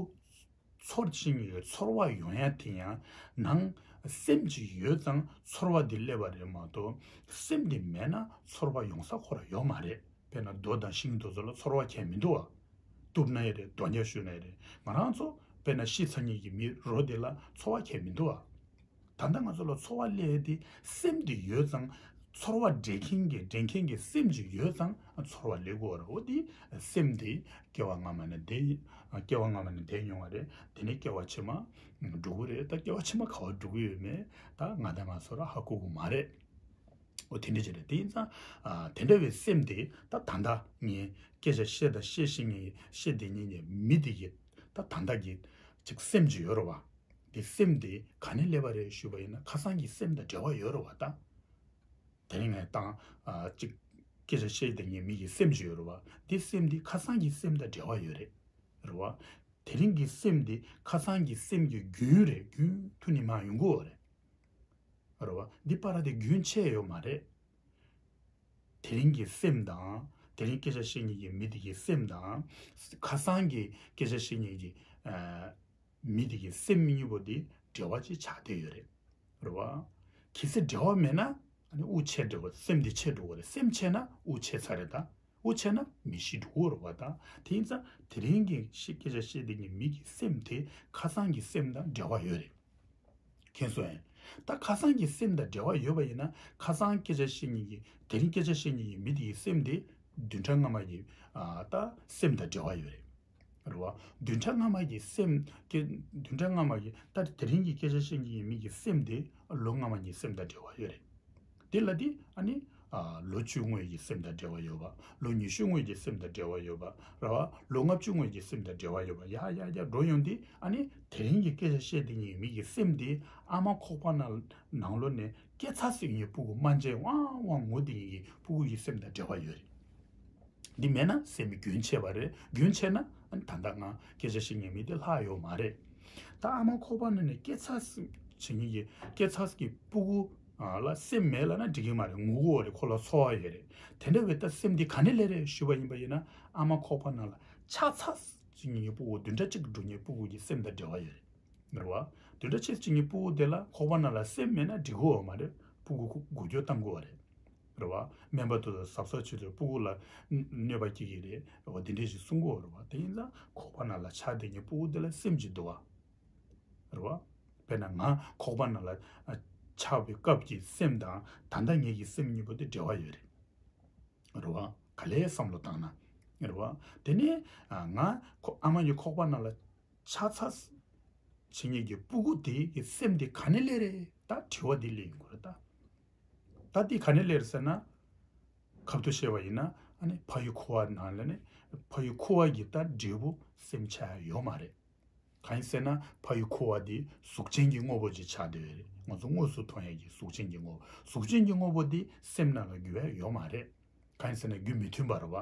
ཚོར་ཕྱིན་གྱི་ཚོར་བ་ཡོང་ཡ་དེ་ཡང་ནང་སེམས་ཀྱི་ཡོད་ཙང་ཚོར་བ་དེ་སླེབས་པ་རེད་མ་གཏོགས། སེམས་དེ་མེད་ན་ཚོར་བ་ཡོང་ས་ཁོ་རང་ཡོད་མ་རེད། དཔེར་ན་རྡོ་དང་ཤིང་དེ་ཚོ་ལ་ཚོར་བ་གང་ཡང་མི་འདུག་བ། གཏུབ་ན་ཡང་རེད། རྡོ་རྒྱག་གཞུས་ན་ཡང་རེད། ང་རང་ཚོ་དཔེར་ན་ཤི་ཚར་མཁན་གྱི་མི་རོ་དེ་ལ་ཚོར་བ་གང་ཡང་མི་འདུག་བ། ད་ལྟ་ང་ཚོ་ལ་ཚོར་བ་སླེབས་དེ་སེམས་དེ་ཡོད་ཙང་། ཚོར་བ་འདྲེན་མཁན་གྱི་འདྲེན་མཁན་གྱི་སེམས་ཅིག་ཡོད་ཙང་ཚོར་བ་སླེབས་དགོས་རེད། འོ་དེ་སེམས་དེ་སྐྱེ་བ་སྔ་མ་ནས་འདས། སྐྱེ་བ་སྔ་མ་ནས་འདས་མྱོང་བ་རེད། དེ་ནས་སྐྱེ་བ་ཕྱི་མ་འགྲོ་གི་རེད། ད་སྐྱེ་བ་ཕྱི་མ་ག་བ་འགྲོ་གི་ཡོད་མེད་ད་ང་དང་ང་ཚོ་ར་ཧ་གོ་གི་མ་རེད། འོ་དེ་འདྲ་ཅིག་རེད། དེ་ཡིན་ཙང་ཨ་དེ་འདྲ་བའི་སེམས་དེ་ད་ད་ལྟ་ངས་སྐད་ཆ་བཤད་དང་བཤད་ཤེས་ངས་བཤད་བསྡད་མཁན་གྱི་མི་དེ་གི་ད་ད་ལྟ་གི་ཅིག་སེམས་ཅིག་ཡོད་རེད་བ། དེ་སེམས་དེ་ག་ནས་སླེབས་པ་རེད་ཞུས་པ་ཡིན་ན། ཁ་སང་གི་སེམས་དང་འབྲེལ་བ་ཡོད་རེད་བ་ད། དེ་རིང་ངས་བཏང་ཨ་ཅིག་སྐད་ཆ་བཤད་བསྡད་མཁན་མི་གི་སེམས་ཅིག་ཡོད་རེད་བ། དེ་སེམས་དེ་ཁ་སང་གི་སེམས་དང་འབྲེལ་བ་ཡོད་རེད། རེད་བ། དེ་རིང་གི་སེམས་དེ་ཁ་སང་གི་སེམས་ཀྱི་རྒྱུན་རེད། རྒྱུན་དུ་ནི་མ་ཡོང་གི་ཡོད་རེད། རེད་བ། འདི་བར་དེ་རྒྱུན་ཆད་ཡོད་མ་རེད། དེ་རིང་གི་སེམས་དང་དེ་རིང་སྐད་ཆ་བཤད་མཁན་གྱི་མི་དེ་གི་སེམས་དང་། ཁ་སང་གི་སྐད་ཆ་བཤད་མཁན་གྱི་ཨ་མི་དེ་གི་སེམས་གཉིས་པོ་དེ་འབྲེལ་བ་ཅིག་ཆགས་བསྡད་ཡོད་རེད། རེད་བ། གལ་སྲིད་འབྲེལ་བ་མེད་ན་ཨ་ནི་དབུགས་ཆད་འགྲོ་བ། སེམས་དེ་ཆད་འགྲོ་བ་རེད། སེམས་ཆད་ན་དབུགས་ཆད་ཚར་རེད་ད། དབུགས་ཆད་ན་མི་ཤི་འགྲོ་གི་རེད་བ་ད། དེ་ཡིན་ཙང་དེ་རིང་གི་ཤི་སྐད་ཆ་བཤད་བསྡད་མཁན་གྱི་མི་གི་སེམས་དེ་ཁ་སང་གི་སེམས་དང་འབྲེལ་བ་ཡོད་རེད། མཁྱེན་སོང་ངས། ད་ཁ་སང་གི་སེམས་དང་འབྲེལ་བ་ཡོད་པ་ཡིན་ན། ཁ་སང་སྐད་ཆ་བཤད་མཁན་གྱི་དེ་རིང་སྐད་ཆ་བཤད་མཁན་གྱི་མི་དེ་ཡི་སེམས་དེ་བདུན་ཕྲག་སྔ་མ་གི་ཨ་ད་སེམས་དང་འབྲེལ་བ་ཡོད་རེད། རེད་བ། བདུན་ཕྲག་སྔ་མ་གི་སེམས་ཀྱི་བདུན་ཕྲག་སྔ་མ་གི་ད་དེ་རིང་གི་སྐད་ཆ་བཤད་མཁན་གྱི་མི་གི་སེམས་དེ་ལོ་སྔ་མ་གི་སེམས་དང་འབྲེལ་བ་ཡོད་རེད། དེ་ལ་དེ་ཨ་ནི་ཨ་ལོ་བཅུ་སྔོན་གྱི་སེམས་དང་འབྲེལ་བ་ཡོད་པ། ལོ་ཉི་ཤུ་སྔོན་གྱི་སེམས་དང་འབྲེལ་བ་ཡོད་པ། རེད་བ། ལོ་ལྔ་བཅུ་སྔོན་གྱི་སེམས་དང་འབྲེལ་བ་ཡོད་པ། ཡ་ཡ་ཡ་འགྲོ་ཡོང་དུས་ཨ་ནི་དེ་རིང་གི་སྐད་ཆ་བཤད་བསྡད་མཁན་མི་གི་སེམས་དེ་ཨ་མ་ཁོག་པ་ནང་ནང་ལོགས་ནས་སྐྱེ་ཚར་ཟིན་ནས་སྤུ་གུ་དམར་འབྱར་ཝང་ཝང་ངུ་བསྡད་མཁན་གྱི་སྤུ་གུ་ཡི་སེམས་དང་འབྲེལ་བ་ཡོད་རེད། འདི་མེད་ན་སེམས་རྒྱུན་ཆད་པ་རེད། རྒྱུན་ཆད་ན་ཨ་ནི་ད་ལྟ་ང་སྐད་ཆ་བཤད་མཁན་མི་དེ་ལྷག་ཡོད་མ་རེད། ད་ཨ་མ་ཁོག་པ་ནང་ནས་སྐྱེ་ཚར་ཟིན་བྱེད་མཁན་གྱི་སྐྱེ་ཚར་གྱི་སྤུ་གུ་ལ་སེམས་མེད་ལབ་ན་འགྲིག་གི་མ་རེད། ངུ་གི་ཡོད་རེད། ཁོ་ལ་ཚོར་བ་ཡོད་རེད། དེ་འདྲ་བའི་ད་སེམས་འདི་ག་ནས་སླེབས་རེད་ཞུས་པ་ཡིན་པ་ཡིན་ན། ཨ་མ་ཁོག་པ་ནང་ལ་ཆགས་ཚར་ཟིན་མཁན་གྱི་སྤུ་གུ། བདུན་ཕྲག་གཅིག་འགྲོ་མཁན་སྤུ་གུ་གི་སེམས་དང་འབྲེལ་བ་ཡོད་རེད། རེད་བ། བདུན་ཕྲག་གཅིག་ཅིག་གི་སྤུ་གུ་དེ་ལ་ཁོག་པ་ནང་ལ་སེམས་མེད་ན་འགྲིག་གི་ཡོད་མ་རེད། སྤུ་གུ་ཁོ་འགུལ་སྐྱོད་གཏང་དགོས་པ་རེད། རེད་བ། སྨན་པ་དེ་ཚོ་གཟབ་གཟབ་བྱེད་དུས་སྤུ་གུ་ལ་གནོད་པ་སྐྱེལ་གྱི་རེད། རེད་བ། དེ་འདྲས་ཞིག་གསུང་གི་ཡོད་རེད་བ། དེ་ཡིན་ཙང་ཁོག་པ་ནང་ལ་ཆགས་བསྡད་མཁན་སྤུ་གུ་དེ་ལ་སེམས་ཅིག་འདུག་བ། རེད་བ། དཔེར་ན་ང་ཁོག་པ་ནང་ལ་ཨ་ཆགས་པའི་སྐབས་ཀྱི་སེམས་དང་ད་ལྟ་ངེད་ཀྱི་སེམས་གཉིས་པོ་དེ་འབྲེལ་བ་ཡོད་རེད། རེད་བ། ག་ལེར་བསམ་བློ་བཏང་ན། རེད་བ། དེ་ནས་ཨ་ང་ཁོ་ཨ་མ་ཡི་ཁོག་པ་ནང་ལ་ཆགས་ཚར་བྱེད་མཁན་གྱི་སྤུ་གུ་དེ་གི་སེམས་དེ་ག་ནས་སླེབས་རེད། ད་དྲི་བ་འདི་སླེབས་ཡོང་གི་རེད་ད། ད་འདི་ག་ནས་སླེབས་རེད་ཟེར་ན། ཁ་ཐུག་བཤད་པ་ཡིན་ན་ཨ་ནི་ཕ་ཡུལ་ཁུ་བ་ནང་ལ་ནི་ཕ་ཡུལ་ཁུ་བ་གི་ད་འབྲས་བུ་སེམས་ཆགས་ཡ་ཡོད་མ་རེད། གང་ཡིན་ཟེར་ན་ཕ་ཡུལ་ཁུ་བ་འདི་གཟུགས་ཅན་གྱི་དངོས་པོ་ཅིག་ཆགས་བསྡད་ཡོད་རེད། ང་ཚོ་དངོས་སུ་མཐོང་ཡ་གི་གཟུགས་ཅན་གྱི་དངོས་པོ། གཟུགས་ཅན་གྱི་དངོས་པོ་འདི་སེམས་ནང་ལ་འགྱུར་ཡ་ཡོད་མ་རེད། གང་ཡིན་ཟེར་ན་རྒྱུ་མི་མཐུན་པ་རེད་བ།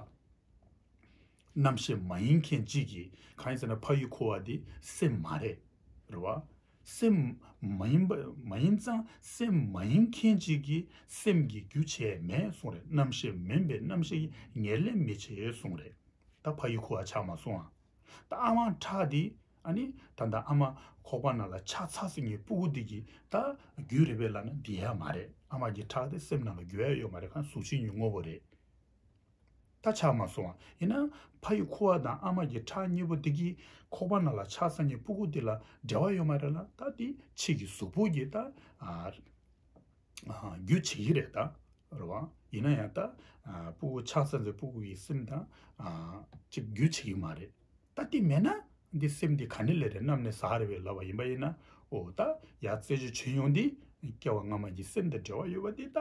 རྣམ་ཤེས་མ་ཡིན་མཁན་གཅིག་གིས། གང་ཡིན་ཟེར་ན་ཕ་ཡུལ་ཁུ་བ་འདི་སེམས་མ་རེད། རེད་བ། སེམས་མ་ཡིན་པ་མ་ཡིན་ཙང་སེམས་མ་ཡིན་མཁན་གཅིག་གིས་སེམས་ཀྱི་རྒྱུ་བྱས་མེད་གསུངས་རེད། རྣམ་ཤེས་མིན་པས་རྣམ་ཤེས་ཀྱི་ཉེར་ལེན་མི་བྱེད་གསུངས་རེད། ད་ཕ་ཡུལ་ཁུ་བ་ཆགས་མ་སོང་ཨ། ད་ཨ་མ་ཁྲག་འདི་ཨ་ནི་ད་ལྟ་ཨ་མ་ཁོག་པ་ནང་ལ་ཆགས་ཚར་ཟིན་གྱི་སྤུ་གུ་འདི་གི་ད་རྒྱུ་རེད་པས་ལབ་ན་འདི་ཡ་མ་རེད། ཨ་མ་གི་ཁྲག་དེ་སེམས་ནང་ལ་འགྱུར་ཡ་ཡོད་མ་རེད། གང་གཟུགས་ཅན་གྱི་དངོས་པོ་རེད། ད་ཆགས་མ་སོང་བ་ཡིན་ན་ཕ་ཡུལ་ཁུ་བ་དང་ཨ་མ་གི་ཁྲག་གཉིས་པོ་དེ་གི་ཁོག་པ་ནང་ལ་ཆགས་ཚར་ནས་སྤུ་གུ་དེ་ལ་འབྲེལ་བ་ཡོད་མ་རེད་ལ། ད་དེ་ཕྱི་གི་གཟུགས་པོ་གི་ད་ཨ་ཨ་རྒྱུ་བྱེད་ཀྱི་རེད་ད། རེད་བ། ཡིན་ན་ཡང་ད་ཨ་སྤུ་གུ་ཆགས་ཚར་ཚེ་སྤུ་གུ་ཡི་སེམས་དང་ཨ་གཅིག་རྒྱུ་བྱེད་ཀྱི་མ་རེད། ད་དེ་མེད་ན་འདི་སེམས་འདི་ག་ནས་སླེབས་རེད། གནམ་ནས་ཟག་རེད་པས་ལབ་པ་ཡིན་པ་ཡིན་ན། ཨོ་ད་ཡ་རྩད་གཅོད་བྱེད་ཡོང་དུས་སྐྱེ་བ་སྔ་མ་གི་སེམས་དང་འབྲེལ་བ་ཡོད་པ་འདི་ད།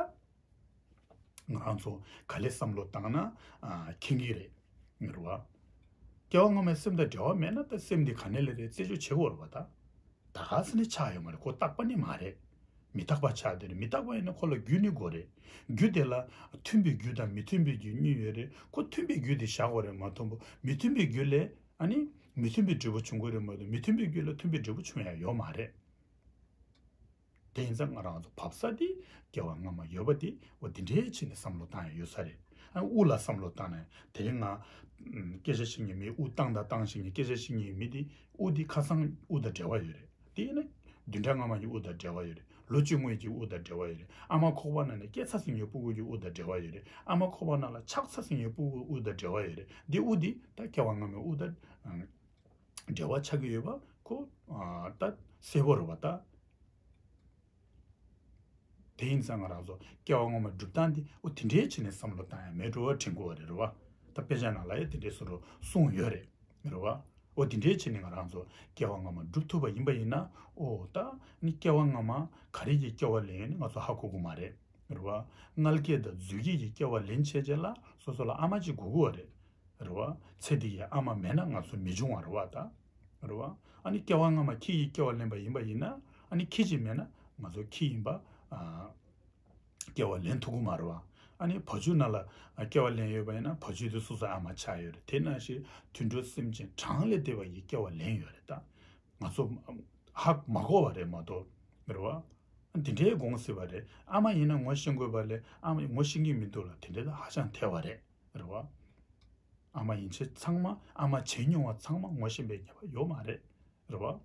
ང་རང་ཚོ་ག་ལེར་བསམ་བློ་བཏང་ན་ཨ་མཁྱེན་གྱི་རེད། རེད་བ། སྐྱེ་བ་སྔ་མའི་སེམས་དང་འབྲེལ་བ་མེད་ན་ད་སེམས་འདི་ག་ནས་སླེབས་རེད། རྩད་གཅོད་བྱེད་དགོས་རེད་བ་ད། ད་ག་ས་ནས་ཆགས་ཡོད་མ་རེད། ཁོ་རྟག་པ་ནི་མ་རེད། མི་རྟག་པ་ཆགས་བསྡད་རེད། མི་རྟག་པ་ཡིན་ན་ཁོ་ལ་རྒྱུ་ནི་དགོས་རེད། རྒྱུ་དེ་ལ་མཐུན་པའི་རྒྱུ་དང་མི་མཐུན་པའི་རྒྱུ་གཉིས་ཡོད་རེད། ཁོ་མཐུན་པའི་རྒྱུ་དེ་བཞག་དགོས་རེད། མ་མཐུན་པོ་མི་མཐུན་པའི་རྒྱུ་ལས་ཨ་ནི་མི་མཐུན་པའི་འབྲས་བུ་འབྱུང་གི་རེད་མ་གཏོགས་མི་མཐུན་པའི་རྒྱུ་ལ་མཐུན་པའི་འབྲས་བུ་འབྱུང་ཡ་ཡོད་མ་རེད། དེ་ཡིན་ཙང་ང་རང་ཚོ་བབས་ས་དེ་སྐྱེ་བ་སྔ་མ་ཡོད་པ་དེ་འོ་དེ་འདྲའི་ཕྱིར་ནས་བསམ་བློ་བཏང་ཡ་ཡོད་ས་རེད། ཨ་དབུགས་ལ་བསམ་བློ་བཏང་ནས་དེ་རིང་ང་སྐད་ཆ་བཤད་མཁན་མི་དབུགས་བཏང་དང་བཏང་བཞིན་གྱི་སྐད་ཆ་བཤད་མཁན་མི་དེ་དབུགས་དེ་ཁ་སང་དབུགས་དང་འབྲེལ་བ་ཡོད་རེད། དེ་ཡིན་ན་བདུན་ཕྲག་སྔ་མ་གི་དབུགས་དང་འབྲེལ་བ་ཡོད་རེད། ལོ་གཅིག་སྔོན་གྱི་དབུགས་དང་འབྲེལ་བ་ཡོད་རེད། ཨ་མ་ཁོག་པ་ནང་ནས་སྐྱེས་ཚར་ཟིན་གྱི་སྤུ་གུ་གི་དབུགས་དང་འབྲེལ་བ་ཡོད་རེད། ཨ་མ་ཁོག་པ་ནང་ལ་ཆགས་ཚར་ཟིན་གྱི་སྤུ་གུ་དབུགས་དང་འབྲེལ་བ་ཡོད་རེད། འདི་དབུགས་འདི་ད་སྐྱེ་བ་སྔ་མའི་དབུགས་དང་འབྲེལ་བ་ཆགས་ཀྱི་ཡོད་པ་ཁོ་ད་གསལ་པོ་རེད་བ་ད། དེ་ཡིན་ཙང་ང་རང་ཚོ་སྐྱེ་བ་སྔོན་མ་སྒྲུབ་སྟངས་འདི་འོ་དེ་འདྲའི་བྱས་ནས་བསམ་བློ་བཏང་ཡ་མེད་འགྲོ་བ་དྲན་དགོས་བ་རེད་རེད་བ། ད་དཔེ་ཆ་ནང་ལ་ཡ་དེ་འདྲའི་བཟོ་འདྲ་གསུངས་ཡོད་རེད། རེད་བ། འོ་དེ་འདྲའི་བྱས་ནས་ང་རང་ཚོ་སྐྱེ་བ་སྔ་མ་སྒྲུབ་ཐུབ་པ་ཡིན་པ་ཡིན་ན་ཨོ་ད་ནི་སྐྱེ་བ་སྔ་མ་ག་རེ་གྱི་སྐྱེ་བ་ལེན་ཡོད་ནི་ང་ཚོ་ཧ་གོ་གི་མ་རེད། རེད་བ། མངལ་སྐྱེས་དང་རྫུས་སྐྱེས་ཀྱི་སྐྱེ་བ་ལེན་བྱས་རྗེས་ལ་སོ་སོ་ལ་ཨ་མ་གཅིག་དགོས་ཀྱི་ཡོད་རེད། རེད་བ། ཚེ་འདི་ཡི་ཨ་མ་མེད་ན་ང་ཚོ་མི་འབྱུང་བ་རེད་བ་ད། རེད་བ། ཨ་ནི་སྐྱེ་བ་སྔ་མ་ཁྱི་ཡི་སྐྱེ་བ་ལེན་པ་ཡིན་པ་ཡིན་ན་ཨ་ནི་ཁྱི་གཅིག་མེད་ན་ང་ཚོ་ཁྱི་ཡིན་པ་ཨ། སྐྱེ་བ་ལེན་ཐུབ་ཀྱི་མ་རེད་བ། ཨ་ནི་བ་ཕྱུགས་ནང་ལ་སྐྱེ་བ་ལེན་ཡོད་པ་ཡིན་ན་བ་ཕྱུགས་དེ་སོ་སོའི་ཨ་མ་ཆགས་ཡོད་རེད། དེ་ནང་བཞིན་དུད་འགྲོ་སེམས་ཅན་གྲངས་ལས་འདས་པ་ཡི་སྐྱེ་བ་ལེན་ཡོད་རེད་ད། ང་ཚོ་ཧ་མ་གོ་བ་རེད་མ་གཏོགས་རེད་བ། འདི་འདྲའི་དགོངས་སྲིད་པ་རེད། ཨ་མ་ཡིན་ན་ངོ་ཤེས་དགོས་པ་ལས་ཨ་མ་ངོ་ཤེས་ཀྱི་མི་འདུག་ལ་དེ་འདྲ་ད་ཧ་ཅང་ཐལ་བ་རེད། རེད་བ། ཨ་མ་ཡིན་ཆེད་ཚང་མ་ཨ་མ་བྱས་མྱོང་བ་ཚང་མ་ངོ་ཤེས་པའི་ངེས་པ་ཡོད་མ་རེད། རེད་བ།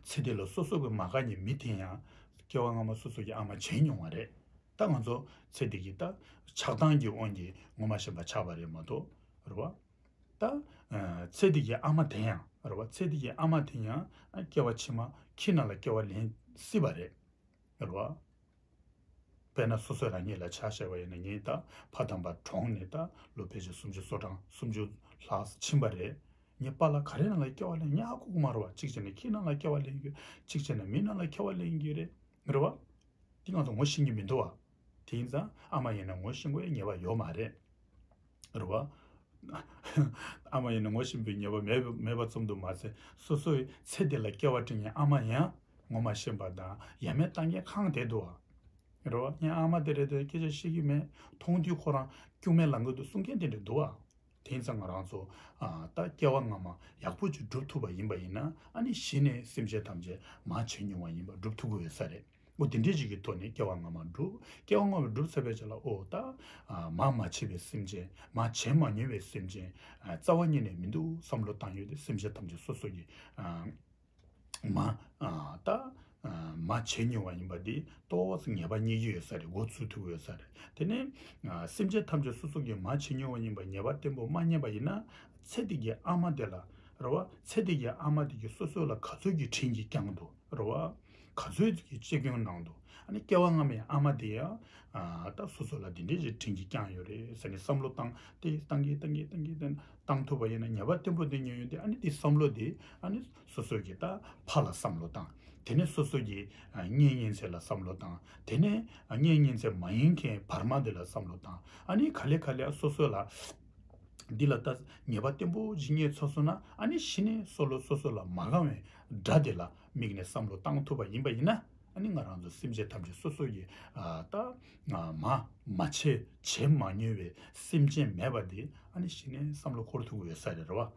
ཚེ་འདི་ལ་སོ་སོ་གི་མ་དགའ་ཉེ་མི་དེ་ཡང་སྐྱེ་བ་སྔ་མ་སོ་སོ་གི་ཨ་མ་བྱས་མྱོང་བ་རེད། ད་ང་ཚོ་ཚེ་འདི་གི་ད་ཆགས་སྡང་གི་དབང་གིས་ངོ་མ་ཤེས་པ་ཆགས་པ་རེད་མ་གཏོགས་རེད་བ། ད་ཚེ་འདི་གི་ཨ་མ་དེ་ཡང་རེད་བ། ཚེ་འདི་གི་ཨ་མ་དེ་ཡང་སྐྱེ་བ་ཕྱི་མ་ཁྱི་ནང་ལ་སྐྱེ་བ་ལེན་སྲིད་པ་རེད། རེད་བ། དཔེར་ན་སོ་སོ་རང་ཉིད་ལ་ཆ་བཞག་པ་ཡིན་ན་ངས་ད་ཕ་དམ་པ་གྲོངས་ནས་ད་ལོ་ཕལ་ཆེར་སུམ་ཅུ་སོ་གྲངས་སུམ་ཅུ་ལྷག་ཕྱིན་པ་རེད། ངའི་པཱ་ལགས་ག་རེ་ནང་ལ་སྐྱེ་བ་ལེན་ཉག་ཁུག་མ་རེད་བ། གཅིག་བྱས་ན་ཁྱི་ནང་ལ་སྐྱེ་བ་ལེན་གྱི་ཡོད། གཅིག་བྱས་ན་མི་ནང་ལ་སྐྱེ་བ་ལེན་གྱི་ཡོད་རེད། རེད་བ། འདི་ང་ཚོ་ངོ་ཤེས་ཀྱི་མི་འདུག་བ། དེ་ཡིན་ཙང་ཨ་མ་ཡིན་ན་ངོ་ཤེས་དགོས་ངེས་པ་ཡོད་མ་རེད། རེད་བ། ཨ་མ་ཡིན་ན་ངོ་ཤེས་པའི་ངེས་པ་མེད་མེད་པ་ཙམ་དུ་མ་ཟད་སོ་སོའི་ཚེ་འདི་ལ་སྐྱེ་བ་བསྐྲུན་མཁན་ཨ་མ་ཡང་ངོ་མ་ཤེས་པ་དང་ཡ་མེད་བཏང་མཁན་གང་དེ་འདུག་བ། རེད་བ། ངའི་ཨ་མ་དེ་རེད་དེ་སྐད་ཆ་བཤད་ཀྱི་མེད། མཐོང་དུས་ཁོ་རང་སྐྱུག་མེད་ལང་གི་འདུག་གསུང་མཁན་དེ་འདྲ་འདུག་བ། དེ་ཡིན་ཙང་ང་རང་ཚོ་ཨ་ད་སྐྱེ་བ་སྔ་མ་ཡག་པོ་ཅིག་སྒྲུབ་ཐུབ་པ་ཡིན་པ་ཡིན་ན་ཨ་ནི་གཞི་ནས་སེམས་ཅན་ཐམས་ཅད་མ་བྱས་མྱོང་བ་ཡིན་པ་སྒྲུབ་ཐུབ་ཀྱི་ཡོད་ས་རེད། འོ་དེ་འདྲའི་ཅིག་གི་ཐོག་ནས་སྐྱེ་བ་སྔ་མ་སྒྲུབ། སྐྱེ་བ་སྔ་མ་སྒྲུབ་ཚར་བའི་རྗེས་ལ་ཨོ་ད་ཨ་མ་མ་བྱས་པའི་སེམས་ཅན་མ་བྱས་མ་མྱོང་བའི་སེམས་ཅན་ཨ་རྩ་བ་ཉིད་ནས་མི་འདུག་བསམ་བློ་བཏང་ཡོད་དེ་སེམས་ཅན་ཐམས་ཅད་སོ་སོ་གི་ཨ་མ་ཨ་ད་ཨ་མ་བྱས་མྱོང་བ་ཡིན་པ་འདི་ཏོག་ཙམ་ངེས་པ་རྙེད་ཀྱི་ཡོད་ས་རེད། འགོ་ཚུགས་ཐུབ་ཀྱི་ཡོད་ས་རེད། དེ་ནས་ཨ་སེམས་ཅན་ཐམས་ཅད་སོ་སོ་གི་མ་བྱས་མྱོང་བ་ཡིན་པ་ངེས་པ་བརྟན་པོ་མ་རྙེད་པ་ཡིན་ན་ཚེ་འདི་གི་ཨ་མ་དེ་ལ་རེད་བ། ཚེ་འདི་གི་ཨ་མ་དེ་གི་སོ་སོ་ལ་ག་ཚོད་ཀྱི་དྲིན་གྱིས་བསྐྱངས་འདུག་རེད་བ། ག་ཚོད་ཀྱི་གཅེས་སྐྱོང་གནང་འདུག་ཨ་ནི་སྐྱེ་བ་སྔ་མའི་ཨ་མ་དེ་ཡང་ཨ་ད་སོ་སོ་ལ་འདི་འདྲས་ཀྱི་དྲིན་གྱིས་བསྐྱངས་ཡོད་རེད་ཟེར་ནས་བསམ་བློ་བཏང་སྟེ་བཏང་གིན་བཏང་གིན་བཏང་གིན་བཏང་ཐུབ་པ་ཡིན་ན་ངེས་པ་བརྟན་པོ་དེ་ཉོན་ཡོད་དེ། ཨ་ནི་དེ་བསམ་བློ་དེ་ཨ་ནི་སོ་སོ་གི་ད་ཕ་ལ་བསམ་བློ་བཏང་། དེ་ནས་སོ་སོ་གི་ཨ་གཉེན་ཉེ་ཚན་ལ་བསམ་བློ་བཏང་། དེ་ནས་ཨ་གཉེན་ཉེ་ཚན་མ་ཡིན་མཁན་བར་མ་དེ་ལ་བསམ་བློ་བཏང་། ཨ་ནི་ག་ལེ་ག་ལེ་ཨ་སོ་སོ་ལ་འདི་ལ་ད་ངེས་པ་བརྟན་པོ་ཇི་སྙེད་ཚོགས་སོང་ན་ཨ་ནི་གཞི་ནས་སོ་ལོ་སོ་སོ་ལ་མ་དགའ་བའི་དགྲ་དེ་ལ་དམིགས་ནས་བསམ་བློ་བཏང་ཐུབ་པ་ཡིན་པ་ཡིན་ན་ཨ་ནི་ང་རང་ཚོ་སེམས་ཅན་ཐམས་ཅད་སོ་སོ་ཡི་ཨ་ད་ཨ་མ་མ་བྱས་བྱས་མ་མྱོང་བའི་སེམས་ཅན་མེད་པ་དེ་ཨ་ནི་གཞི་ནས་བསམ་བློ་འཁོར་ཐུབ་ཀྱི་ཡོད་ས་རེད་རེད་བ།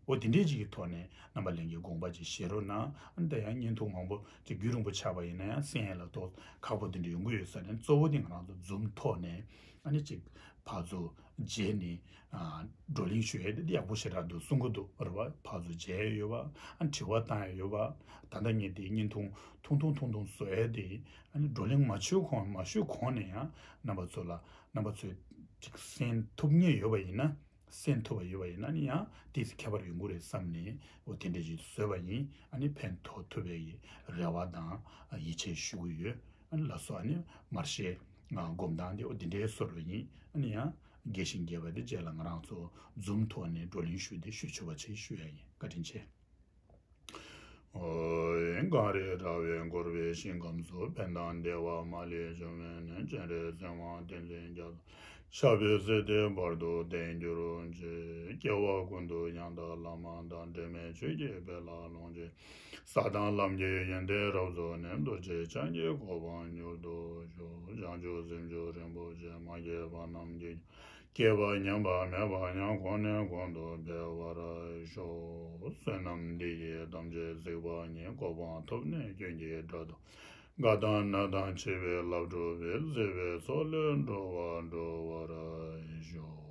འོ་དེ་འདྲའི་ཅིག་གི་ཐོག་ནས་རྣམ་པ་ལྷན་རྒྱས་དགོངས་པ་ཅིག་བཞེས་རོགས་གནང་། ཨ་ནི་ད་ཡང་བརྙན་ཐུང་མང་པོ་ཅིག་རྒྱུན་རིང་པོ་ཆགས་པ་ཡིན་ན་ཡང་གསན་ཡས་ལ་ཏོག་ཁག་པོ་དེ་འདྲ་ཡོང་གི་ཡོད་ས་རེད། གཙོ་བོ་དེ་ང་རང་ཚོ་Zoom་ཐོག་ནས་ཨ་ནི་ཅིག་ཕར་ཚུར་མཇལ་ནས་ཨ་བགྲོ་གླེང་ཞུ་ཡས་དེ་ཡག་པོ་ཞེ་དྲག་འདུག་གསུང་གི་འདུག་རེད་བ། ཕར་ཚུར་མཇལ་ཡས་ཡོད་པ། ཨ་ནི་དྲི་བ་བཏང་ཡས་ཡོད་པ། ད་ལྟ་ངས་དེ་བརྙན་ཐུང་ཐུང་ཐུང་ཐུང་ཐུང་བཟོ་ཡས་དེ་ཨ་ནི་བགྲོ་གླེང་མ་ཞུས་གོང་མ་ཞུས་གོང་ནས་ཡང་རྣམ་པ་ཚོ་ལ་རྣམ་པ་ཚོས་ཅིག་གསན་ཐུབ་མཁན་ཡོད་པ་ཡིན་ན། གསན་ཐུབ་པ་ཡོད་པ་ཡིན་ན་ནི་ཡང་ཏོག་ཙམ་ཁྱད་པར་ཡོང་གི་རེད་བསམ་ནས་འོ་དེ་འདྲ་ཞིག་བཟོས་པ་ཡིན། ཨ་ནི་ཕན་ཐོགས་ཐུབ་པའི་རེ་བ་དང་ཡིད་ཆེས་ཞུ་གི་ཡོད། ཨ་ནི་ལགས་སོ། ཨ་ནི་མར་ཤེས་སྒོམ་སྟངས་དེ་འོ་དེ་འདྲའི་བཟོ་འདྲ་ཡིན། ཨ་ནི་ཡང་རྒྱས་ཤིང་རྒྱས་པ་དེ་རྗེས་ལ་ང་རང་ཚོ་Zoom་ཐོག་ནས་བགྲོ་གླེང་ཞུས་ཏེ་ཞུ་ཆོག་པ་ཅིག་ཞུ་ཡ་ཡིན། བཀའ་དྲིན་ཆེ། ཨོ་ཡེ་གངས་རི་ར་བས་བསྐོར་བའི་ཞིང་ཁམས་སུ། ཕན་དང་བདེ་བ་མ་ལུས་འབྱུང་བའི་གནས། སྤྱན་རས་གཟིགས་དབང་བསྟན་འཛིན་རྒྱ་མཚོ། ཞབས་པད་སྲིད་མཐའི་བར་དུ་བརྟན་གྱུར་ཅིག་སྐྱེ་བ་ཀུན་ཏུ་ཡང་དག་བླ་མ་དང་། འབྲལ་མེད་ཆོས་ཀྱི་དཔལ་ལ་ལྷུང་བྱེད། ས་དང་ལམ་གྱི་ཡོན་ཏན་རབ་རྫོགས་ནས། རྡོ་རྗེ་འཆང་གི་གོ་འཕང་མྱུར་དུ་ཤོག་བྱང་ཆུབ་སེམས་མཆོག་རིན་པོ་ཆེ། མ་སྐྱེས་པ་རྣམས་སྐྱེ། སྐྱེས་པ་ཉམས་པ་མེད་པ་ཡང་། གོང་ནས་གོང་དུ་འཕེལ་བར་ཤོག་བསོད་ནམས་འདི་ཡིས་ཐམས་ཅད་གཟིགས་པ་ཉིད། གོ་འཕང་ཐོབ་ནས་སྐྱོན་གྱི་དགྲ་རྣམས། དགའ་དང་ན་དང་འཆི་བའི་རླབས་འཁྲུགས་པའི། བརྩེ་བའི་མཚོ་ལས་འགྲོ་བ་སྒྲོལ་བར་ཤོག